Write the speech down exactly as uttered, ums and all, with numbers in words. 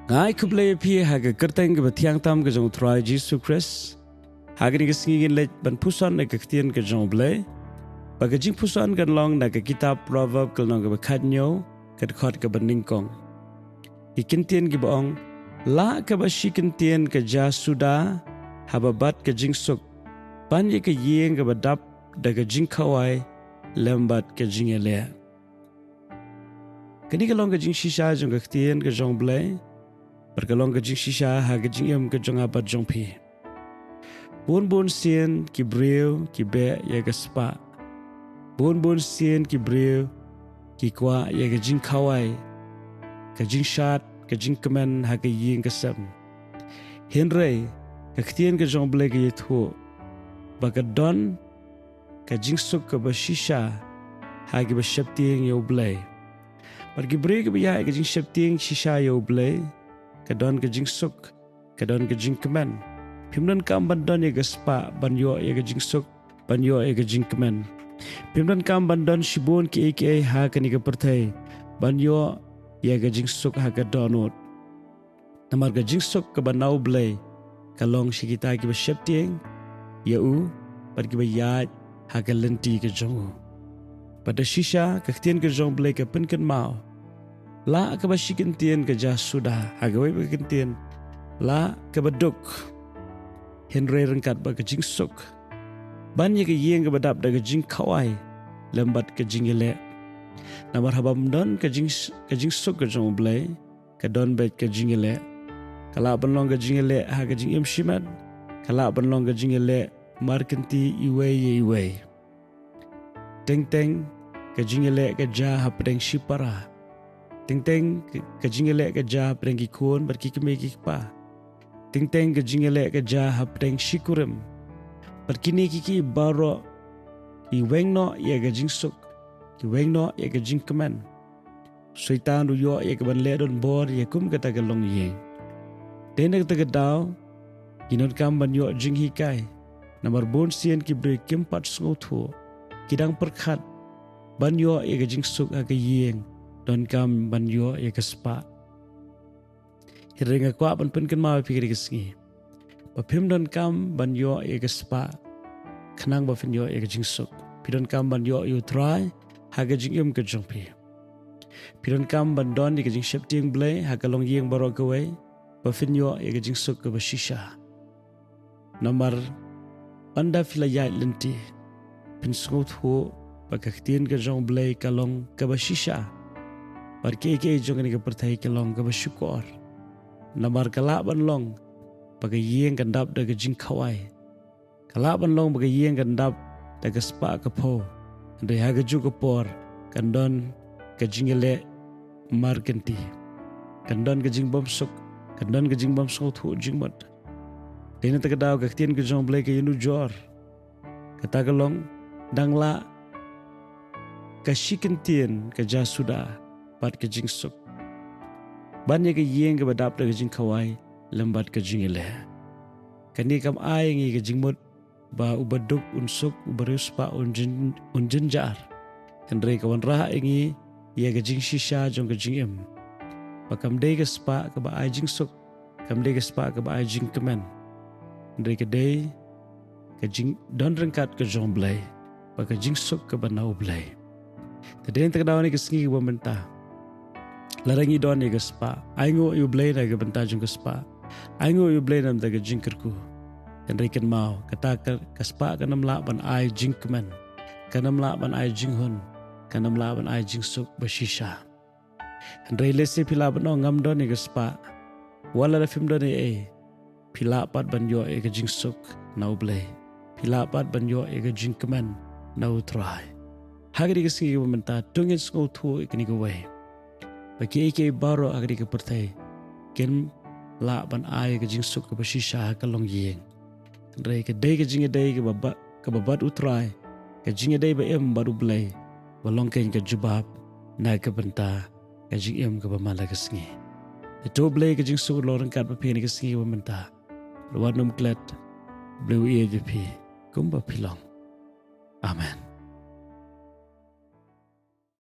Nga ai khublei ïa phi ha ka kyrteng kaba thiang tam ka jong u Trai Jisu Khrist. Ha kane ka sngi ngin leit ban puson na ka ktien ka jong u Blei. Ba ka jingpuson kan long na ka kitab Proverb ka lynnong kaba khatñiew, ka dkhot kaba nyngkong. Ki kyntien kiba ong, lah kaba shi kyntien ka jia suda, haba bat ka jingsuk. Ban ïa ka ïing kaba dap da ka jingkhawai, lem bad ka jingïaleh. Kane ka long ka jingshisha jong ka ktien ka jong u Blei. Bad ka long ka jingshisha ha ka jingim ka jong nga bad jong phi. Bun bun sien ki briew ki beh ïa ka spah. Bun bun sien ki briew ki kwah ïa ka jingkhawai, ka jingshad, ka jingkmen ha ka ïing ka sem. Hynrei ka ktien ka jong u Blei ka ïathuh ba ka don ka jingsuk kaba shisha ha kiba sheptieng ïa u Blei. Bad ki briew kiba ïaid ka jingsheptieng shisha ïa u Blei, ka don ka jingsuk, ka don ka jingkmen. Phim donkam ban don ïa ka spah ban ïoh ïa ka jingsuk, ban ïoh ïa ka jingkmen. Phim donkam ban don shibun kiei kiei ha kane ka pyrthei ban ïoh ïa ka jingsuk ha ka dohnud. Namar ka jingsuk kaba na u Blei ka long sha kita kiba sheptieng ïa u, bad kiba ïaid ha ka lynti ka jong u. Bad da shisha ka ktien ka jong u Blei ka pynkynmaw, lah kaba shi kyntien ka jia suda, ha kawei pat ka kyntien, lah kaba duk, hynrei ryngkat bad ka jingsuk. Ban ïa ka ïing kaba dap da ka jingkhawai lem bad ka jingïaleh. Namar haba ym don ka jing, ka jingsuk ka jong u Blei, ka don beit ka jingïaleh. Ka lah ban long ka jingïaleh ha ka jingim shimet, ka lah ban long ka jingïaleh markynti iwei ïa iwei. Teng teng ka jingïaleh ka jia hapdeng shipara. Teng teng ka, ka jingïaleh ka jia hapdeng ki khun bad ki kmie ki kpa. Teng teng ka jingïaleh ka jia hapdeng shikurim. Bad kine kiei kiei baroh ki weng noh ïa ka jingsuk, ki weng noh ïa ka jingkmen. Soitan u ïoh ïa ka ban leh donbor ïa kum kata ka longïing. Dei na kata ka daw, ki donkam ban ïoh jinghikai. Namar bun sien ki briew kim pat sngewthuh, ki dang pyrkhat ban ïoh ïa ka jingsuk ha ka ïing, donkam ban ïoh ïa ka spah. Hynrei nga kwah ban pynkynmaw ïa phi ha kane ka sngi ba phim donkam ban ïoh ïa ka spah khnang ba phin ïoh ïa ka jingsuk. Phi donkam ban ïoh ïa u Trai ha ka jingim ka jong phi. Phi donkam ban don ïa ka jingsheptieng Blei ha ka longïing baroh kawei ba phin ïoh ïa ka jingsuk kaba shisha. Namar ynda phi la ïaid lynti, phin sngewthuh ba ka ktien ka jong u Blei ka long kaba shisha, bad kiei kiei jong kane ka pyrthei ka long kaba shukor. Namar ka lah ban long ba ka ïing kan dap da ka jingkhawai, ka lah ban long ba ka ïing kan dap da ka spah ka phew, hynrei ha kajuh ka por kan don ka jingïaleh markynti, kan don ka jingbymsuk, kan don ka jingbymsngewthuh jingmut. Dei na kata ka daw ka ktien ka jong u Blei ka ïanujor. Kata ka long, dang lah ka shi kyntien ka jia suda bad ka jingsuk, ban ïa ka ïing kaba dap da ka jingkhawai lem bad ka jingïaleh. Kane kam ai ngi ka jingmut ba uba duk un suk, uba riewspah un jyn, un jynjar. Hynrei ka wanrah ïa ngi ïa ka jingshisha jong ka jingim, ba kam dei ka spah kaba ai jingsuk, kam dei ka spah kaba ai jingkmen. Hynrei ka dei ka jingdon ryngkat ka jong u Blei, ba ka jingsuk kaba na u Blei. Te dei na kata ka daw ha kane ka sngi kaba mynta, lada ngi don ïa ka spah, ainguh ïa u Blei na ka bynta jong ka spah, ainguh ïa u Blei na ka bynta ka jingkyrkhu. Hynrei kynmaw, kata ka, ka spah kan ym lah ban ai jingkmen, kan ym lah ban ai jinghun, kan ym lah ban ai jingsuk ba shisha. Hynrei lehse phi lah ban ong, ngam don ïa ka spah. Wat lada phim don ei ei, phi lah pat ban ïoh ïa ka jingsuk na u Blei, phi lah pat ban ïoh ïa ka jingkmen na u Trai. Ha kane ka sngi kaba mynta, to ngin sngewthuh ïa kane kawei, ba kiei kiei baroh ha kane ka pyrthei kim lah ban ai ïa ka jingsuk kaba shisha ha ka longïing. Hynrei ka dei ka jingïadei kaba ba, kaba bad u Trai, ka jingïadei ba im bad u Blei, ba long kein ka jubab na ka bynta ka jingim kaba man la ka sngi. Te to u Blei ka jingsuk un long ryngkat bad phi ha kane ka sngi kaba mynta. Wat nym klet, u Blei u ïeit ïa phi kumba phi long. Amen.